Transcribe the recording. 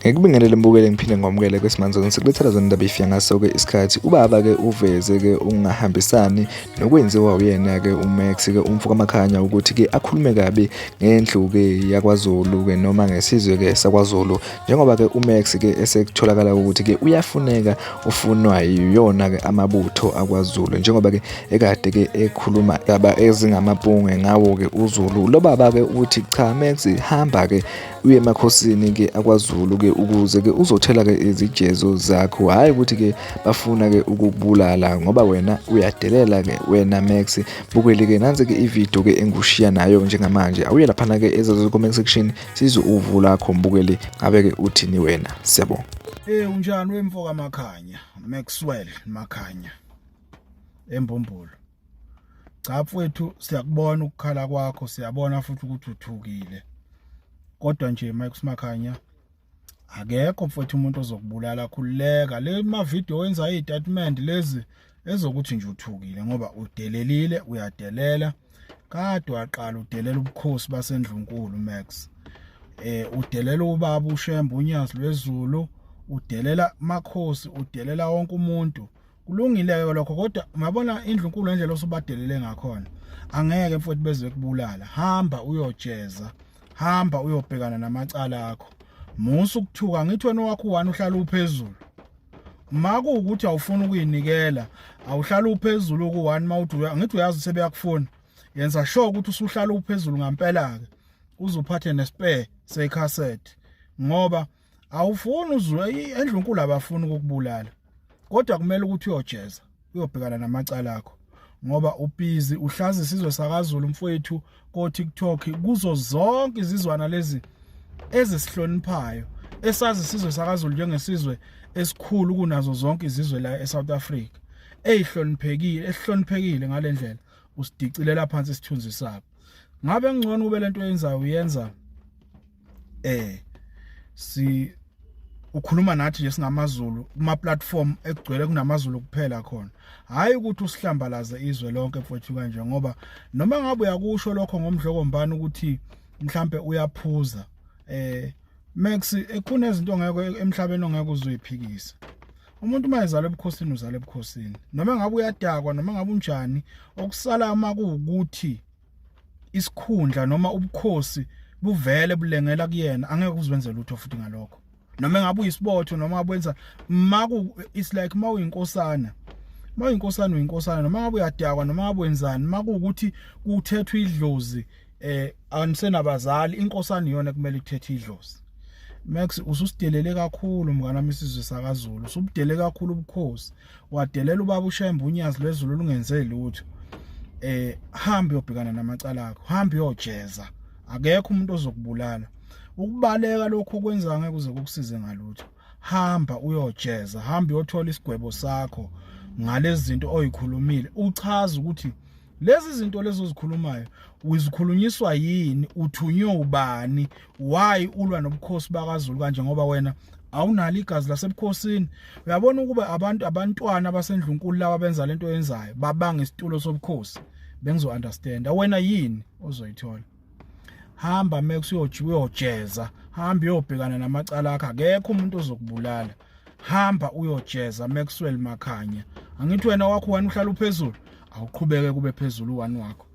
Ngikubingelele mbukele ngiphinde ngwamukele kwesimanzoni sikulethela zona indaba ifika ngaso-ke isikhathi. Ubaba-ke uveze-ke ukungahambisani nokwenziwa uyena-ke uMax-ke umfo kaMakhanya ukuthi-ke akhulume kabi ngendlu-ke yakwaZulu-ke noma ngesizwe-ke sakwaZulu, njengoba-ke uMax-ke esekutholakala ukuthi-ke uyafuneka, ufunwa yiyona-ke amabutho akwaZulu, njengoba-ke ekade-ke ekhuluma indaba ezingamapunge ngawo-ke uZulu. Lo baba-ke uthi cha Max, hamba-ke uye emakhosini-ke akwaZulu-ke ukuze-ke uzothela-ke izijezo zakho, hhayi ukuthi-ke bafuna-ke ukukubulala ngoba wena uyadelela-ke wena Max. Bukeli-ke nansi-ke ividiyo-ke engushiya nayo njengamanje, awuye laphana-ke ezazo comment section sizwe uvo lakho mbukeli, ngabe-ke uthini wena? Siyabonga. Hey unjani wemfo kaMakhanya Maxwell Makhanya embumbulu. Cha mfowethu, siyakubona ukukhala kwakho, siyabona futhi ukuthi uthukile. Kodwa nje Max Makhanya, akekho mfowethu umuntu ozokubulala, khululeka. Le ma video wenza izitatimende lezi ezokuthi nje uthukile ngoba udelelile, uyadelela. Kade waqala udelela ubukhosi basendlunkulu Max. Udelela ubaba uShembe uNyazi lwezulu, udelela makhosi, udelela wonke umuntu. Kulungile ke lokho, kodwa ungabona indlunkulu ngendlela osubadelele ngakhona, angeke mfowethu beze kubulala. Hamba uyojeza, hamba uyobhekana namacala akho. Musa ukuthuka, ngithi wena wakho u1 uhlala uphezulu. Makuwukuthi awufuni ukuyinikela, awuhlala uphezulu ku1 mawuthi ngithi uyazi sebeyakufuna. Yenza sure ukuthi usuhlala uphezulu ngampela ke, uzuphathe nespare secassette, ngoba awufuni uzwe endlunkulu abafuni ukukubulala, kodwa kumele ukuthi uyojeza, uyobhekana namacala akho, ngoba ubhizi uhlaza isizwe sakaZulu mfowethu ko TikTok, kuzo zonke izizwana lezi ezisihloniphayo, esazi isizwe sakaZulu njengesizwe esikhulu kunazo zonke izizwe la eSouth Africa, ezihloniphekile, esihloniphekile ngalendlela usidicilela phansi isithunzi sabo. Ngabe ngcono kube lento oyenzayo uyenza si ukhuluma nathi nje singamaZulu kuma platform ekugcwele kunamaZulu kuphela khona, hayi ukuthi usihlambalaze izwe lonke mfowethu kanje, ngoba noma ngabe uyakusho lokho ngomdlokombani ukuthi mhlambe uyaphuza, Max, kunezinto ongeke emhlabeni ongeke uzuyiphikisa. Umuntu uma ezalwa ebukhosini uzalwa ebukhosini, noma ngabe uyadakwa noma ngabe unjani, okusala uma kuwukuthi isikhundla noma ubukhosi buvele bulengela kuyena, angeke uziwenze lutho futhi ngalokho, noma engabe uyisibotho noma ngabe wenza maku it's like mawuyinkosana, mawuyinkosana uyinkosana, noma ngabe uyadakwa noma ngabe wenzani, makuwukuthi kuthethwa idlozi, anisenabazali, inkosana iyona kumele ithethe idlozi. Max, ususidelele kakhulu mngani wami isizwe sakaZulu, usubudele kakhulu ubukhosi, wadelela ubaba uShembe uNyazi lwezulu lungenze lutho. Hamba uyobhekana namacala akho, hamba uyojeza, akekho umuntu ozokubulala. Ukubaleka lokhu okwenza ngeke uze kukusize ngalutho. Hamba uyojeza, hamba uyothola isigwebo sakho ngalezi zinto oyikhulumile, uchaza ukuthi lezi zinto lezo ozikhulumayo uzikhulunyiswa yini, uthunywe ubani, why ulwa nobukhosi bakaZulu kanje, ngoba wena awunalo igazi lasebukhosini. Uyabona ukuba abantu abantwana abasendlunkulu laba benza lento oyenzayo, babanga isitulo sobukhosi, bengizo understand wena yini ozoyithola. Hamba Max uyojeza, hamba uyobhekana namacala akho, akekho umuntu ozokubulala. Hamba uyojeza Maxwell Makhanya, angithi wena wakho wani uhlala uphezulu, awuqhubeke kube phezulu uwani wakho.